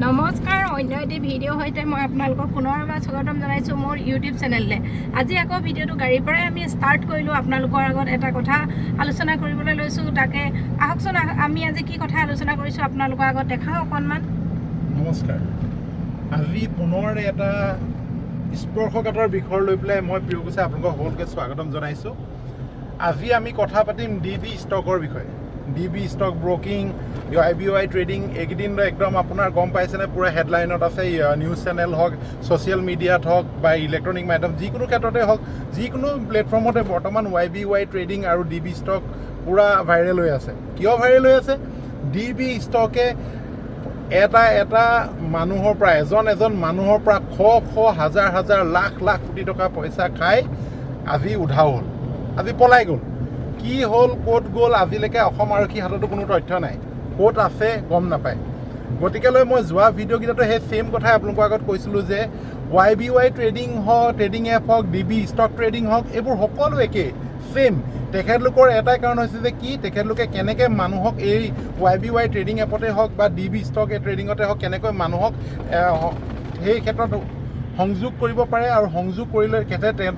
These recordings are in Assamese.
নমস্কাৰ, অন্য এটি ভিডিঅ'ৰ সৈতে মই আপোনালোকক পুনৰ এবাৰ স্বাগতম জনাইছোঁ মোৰ ইউটিউব চেনেললৈ। আজি আকৌ ভিডিঅ'টো গাড়ীৰ পৰাই আমি ষ্টাৰ্ট কৰিলোঁ। আপোনালোকৰ আগত এটা কথা আলোচনা কৰিবলৈ লৈছোঁ। তাকে আহকচোন, আমি আজি কি কথা আলোচনা কৰিছোঁ আপোনালোকৰ আগত দেখাওঁ অকণমান। নমস্কাৰ, আজি পুনৰ এটা স্পৰ্শকাতৰ বিষয় লৈ পেলাই মই প্ৰিয় গোসাই আপোনালোকক সকলোকে স্বাগতম জনাইছোঁ। আজি আমি কথা পাতিম ডি বি ষ্টকৰ বিষয়ে। D B stock broking, Y B Y trading এইকেইদিন একদম আপোনাৰ গম পাইছেনে, পূৰা হেডলাইনত আছে। নিউজ চেনেল হওক, ছ'চিয়েল মিডিয়াত হওক বা ইলেক্ট্ৰনিক মাধ্যম যিকোনো ক্ষেত্ৰতে হওক, যিকোনো প্লেটফৰ্মতে বৰ্তমান ৱাই বি ৱাই ট্ৰেডিং আৰু ডি বি ষ্টক পূৰা ভাইৰেল হৈ আছে। কিয় ভাইৰেল হৈ আছে? ডি বি ষ্টকে এটা এটা মানুহৰ পৰা, এজন এজন মানুহৰ পৰা শ শ, হাজাৰ হাজাৰ, লাখ লাখ, কোটি টকা পইচা খাই আজি উধাও হ'ল, আজি পলাই গ'ল। কি হ'ল, ক'ত গ'ল, আজিলৈকে অসম আৰক্ষীৰ হাততো কোনো তথ্য নাই। ক'ত আছে গম নাপায়। গতিকেলৈ মই যোৱা ভিডিঅ'কেইটাতো সেই ছেইম কথাই আপোনালোকৰ আগত কৈছিলোঁ যে ৱাই বি ৱাই ট্ৰেডিং হওক, ট্ৰেডিং এপ হওক, ডি বি ষ্টক ট্ৰেডিং হওক, এইবোৰ সকলো একেই, ছেইম। তেখেতলোকৰ এটাই কাৰণ হৈছে যে কি তেখেতলোকে কেনেকৈ মানুহক এই ৱাই বি ৱাই ট্ৰেডিং এপতে হওক বা ডি বি ষ্টক এই ট্ৰেডিঙতে হওক, কেনেকৈ মানুহক সেই ক্ষেত্ৰত সংযোগ কৰিব পাৰে আৰু সংযোগ কৰি লৈ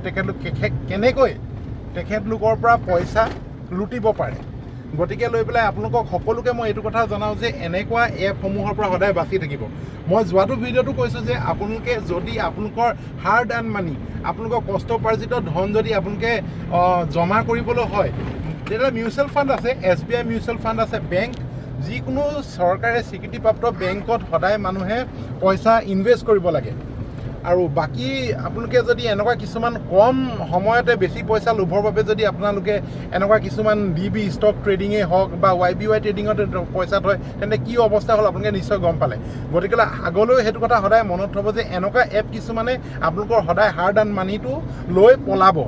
তেখেতলোক কেনেকৈ তেখেতলোকৰ পৰা পইচা লুটিব পাৰে। গতিকে লৈ পেলাই আপোনালোকক সকলোকে মই এইটো কথা জনাওঁ যে এনেকুৱা এপসমূহৰ পৰা সদায় বাচি থাকিব। মই যোৱাটো ভিডিঅ'টো কৈছোঁ যে আপোনালোকে যদি আপোনালোকৰ হাৰ্ড আৰ্ণ মানি, আপোনালোকৰ কষ্টোপাৰ্জিত ধন যদি আপোনালোকে জমা কৰিবলৈ হয়, তেতিয়াহ'লে মিউচুৱেল ফাণ্ড আছে, এছ বি আই মিউচুৱেল ফাণ্ড আছে, বেংক, যিকোনো চৰকাৰে স্বীকৃতিপ্ৰাপ্ত বেংকত সদায় মানুহে পইচা ইনভেষ্ট কৰিব লাগে। আৰু বাকী আপোনালোকে যদি এনেকুৱা কিছুমান কম সময়তে বেছি পইচা লোভৰ বাবে যদি আপোনালোকে এনেকুৱা কিছুমান ডি বি ষ্টক ট্ৰেডিঙেই হওক বা ৱাই বি ৱাই ট্ৰেডিঙতে পইচা থয়, তেন্তে কি অৱস্থা হ'ল আপোনালোকে নিশ্চয় গম পালে। গতিকে আগলৈও সেইটো কথা সদায় মনত থ'ব যে এনেকুৱা এপ কিছুমানে আপোনালোকৰ সদায় হাৰ্ড আৰ্ণ মানিটো লৈ পলাব।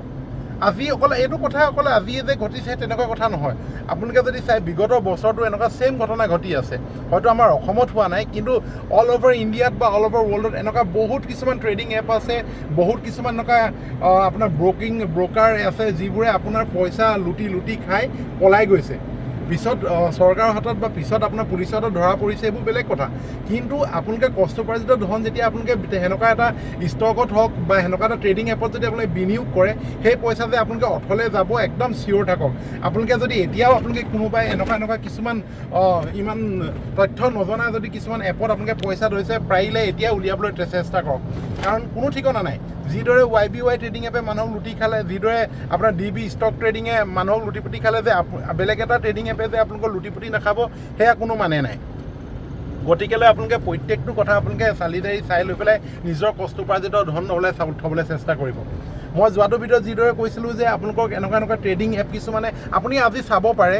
আজি অকল এইটো কথা অকল আজি যে ঘটিছে তেনেকুৱা কথা নহয়। আপোনালোকে যদি চাই, বিগত বছৰটো এনেকুৱা ছেইম ঘটনা ঘটি আছে। হয়তো আমাৰ অসমত হোৱা নাই, কিন্তু অল অভাৰ ইণ্ডিয়াত বা অল অভাৰ ৱৰ্ল্ডত এনেকুৱা বহুত কিছুমান ট্ৰেডিং এপ আছে, বহুত কিছুমান এনেকুৱা আপোনাৰ ব্ৰ'কাৰ আছে, যিবোৰে আপোনাৰ পইচা লুটি লুটি খাই পলাই গৈছে। পিছত চৰকাৰৰ হাতত বা পিছত আপোনাৰ পুলিচৰ হাতত ধৰা পৰিছে, এইবোৰ বেলেগ কথা। কিন্তু আপোনালোকে কষ্টোপাৰ্জিত ধন যেতিয়া আপোনালোকে সেনেকুৱা এটা ষ্টকত হওক বা সেনেকুৱা এটা ট্ৰেডিং এপত যদি আপোনালোকে বিনিয়োগ কৰে, সেই পইচা যে আপোনালোকে অথলে যাব, একদম চিয়'ৰ থাকক। আপোনালোকে যদি এতিয়াও আপোনালোকে কোনোবাই এনেকুৱা এনেকুৱা কিছুমান ইমান তথ্য নজনা যদি কিছুমান এপত আপোনালোকে পইচা ধৰিছে, পাৰিলে এতিয়া উলিয়াবলৈ চেষ্টা কৰক। কাৰণ কোনো ঠিকনা নাই। যিদৰে ৱাই বি ৱাই ট্ৰেডিং এপে মানুহক লুটি খালে, যিদৰে আপোনাৰ ডি বি ষ্টক ট্ৰেডিঙে মানুহক লুটি পুটি খালে, যে বেলেগ এটা ট্ৰেডিং এপে যে আপোনালোকৰ লুটি পুটি নাখাব, সেয়া কোনো মানে নাই। গতিকেলৈ আপোনালোকে প্ৰত্যেকটো কথা আপোনালোকে চালি জাৰি চাই লৈ পেলাই নিজৰ কষ্টোপাৰ্জিত ধন নহ'লে থ'বলৈ চেষ্টা কৰিব। মই যোৱাটো ভিডিঅ'ত যিদৰে কৈছিলোঁ যে আপোনালোকক এনেকুৱা এনেকুৱা ট্ৰেডিং এপ কিছুমানে, আপুনি আজি চাব পাৰে,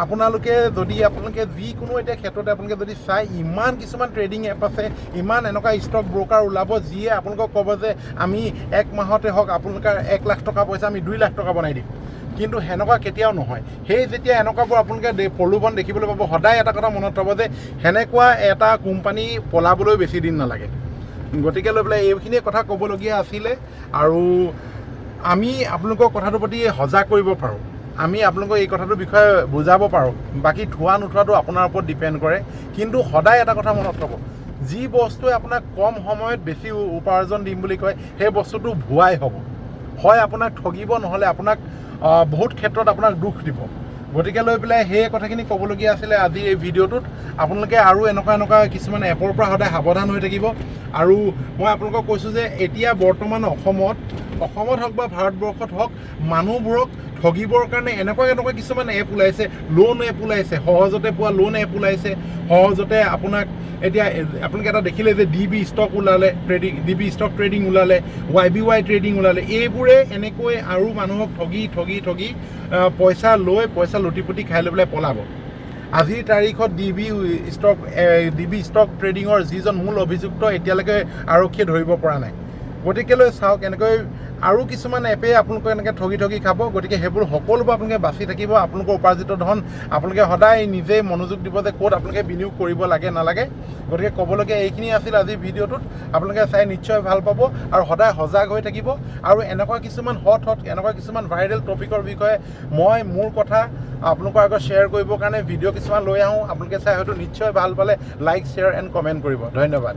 আপোনালোকে যদি আপোনালোকে যিকোনো এতিয়া ক্ষেত্ৰতে আপোনালোকে যদি চাই, ইমান কিছুমান ট্ৰেডিং এপ আছে, ইমান এনেকুৱা ষ্টক ব্ৰ'কাৰ ওলাব, যিয়ে আপোনালোকক ক'ব যে আমি এক মাহতে হওক আপোনালোকৰ 1 লাখ টকা পইচা আমি 2 লাখ টকা বনাই দিম। কিন্তু সেনেকুৱা কেতিয়াও নহয়। সেই যেতিয়া এনেকুৱাবোৰ আপোনালোকে প্ৰলোভন দেখিবলৈ পাব, সদায় এটা কথা মনত থ'ব যে সেনেকুৱা এটা কোম্পানী পলাবলৈ বেছি দিন নালাগে। গতিকে লৈ পেলাই এইখিনিয়ে কথা ক'বলগীয়া আছিলে। আৰু আমি আপোনালোকৰ কথাটোৰ প্ৰতি সজাগ কৰিব পাৰোঁ, আমি আপোনালোকক এই কথাটোৰ বিষয়ে বুজাব পাৰোঁ। বাকী থোৱা নোথোৱাটো আপোনাৰ ওপৰত ডিপেণ্ড কৰে। কিন্তু সদায় এটা কথা মনত থ'ব, যি বস্তুৱে আপোনাক কম সময়ত বেছি উপাৰ্জন দিম বুলি কয়, সেই বস্তুটো ভুৱাই হ'ব। হয় আপোনাক ঠগিব, নহ'লে আপোনাক বহুত ক্ষেত্ৰত আপোনাক দুখ দিব। গতিকে লৈ পেলাই সেই কথাখিনি ক'বলগীয়া আছিলে আজি এই ভিডিঅ'টোত। আপোনালোকে আৰু এনেকুৱা এনেকুৱা কিছুমান এপৰ পৰা সদায় সাৱধান হৈ থাকিব। আৰু মই আপোনালোকক কৈছোঁ যে এতিয়া বৰ্তমান অসমত হওক বা ভাৰতবৰ্ষত হওক, মানুহবোৰক ঠগিবৰ কাৰণে এনেকুৱা এনেকুৱা কিছুমান এপ ওলাইছে, লোন এপ ওলাইছে, সহজতে পোৱা লোন এপ ওলাইছে। সহজতে আপোনাক এতিয়া আপোনালোকে এটা দেখিলে যে ডি বি ষ্টক ওলালে, trading, D B stock trading ওলালে, ৱাই বি ৱাই ট্ৰেডিং ওলালে। এইবোৰে এনেকৈ আৰু মানুহক ঠগি ঠগি ঠগি পইচা লৈ, পইচা লুটি পুটি খাই লৈ পেলাই পলাব। আজিৰ তাৰিখত ডি বি ষ্টক ট্ৰেডিঙৰ যিজন মূল অভিযুক্ত, এতিয়ালৈকে আৰক্ষীয়ে ধৰিব পৰা নাই। গতিকেলৈ চাওক, এনেকৈ আৰু কিছুমান এপে আপোনালোকক এনেকৈ ঠগি ঠগি খাব। গতিকে সেইবোৰ সকলোবোৰ আপোনালোকে বাচি থাকিব। আপোনালোকৰ উপাৰ্জিত ধন আপোনালোকে সদায় নিজেই মনোযোগ দিব যে ক'ত আপোনালোকে বিনিয়োগ কৰিব লাগে, নালাগে। গতিকে ক'বলগীয়া এইখিনি আছিল আজিৰ ভিডিঅ'টোত। আপোনালোকে চাই নিশ্চয় ভাল পাব আৰু সদায় সজাগ হৈ থাকিব। আৰু এনেকুৱা কিছুমান হট হট, এনেকুৱা কিছুমান ভাইৰেল টপিকৰ বিষয়ে মই মোৰ কথা আপোনালোকৰ আগত শ্বেয়াৰ কৰিবৰ কাৰণে ভিডিঅ' কিছুমান লৈ আহোঁ। আপোনালোকে চাই হয়তো নিশ্চয় ভাল পালে লাইক, শ্বেয়াৰ এণ্ড কমেণ্ট কৰিব। ধন্যবাদ।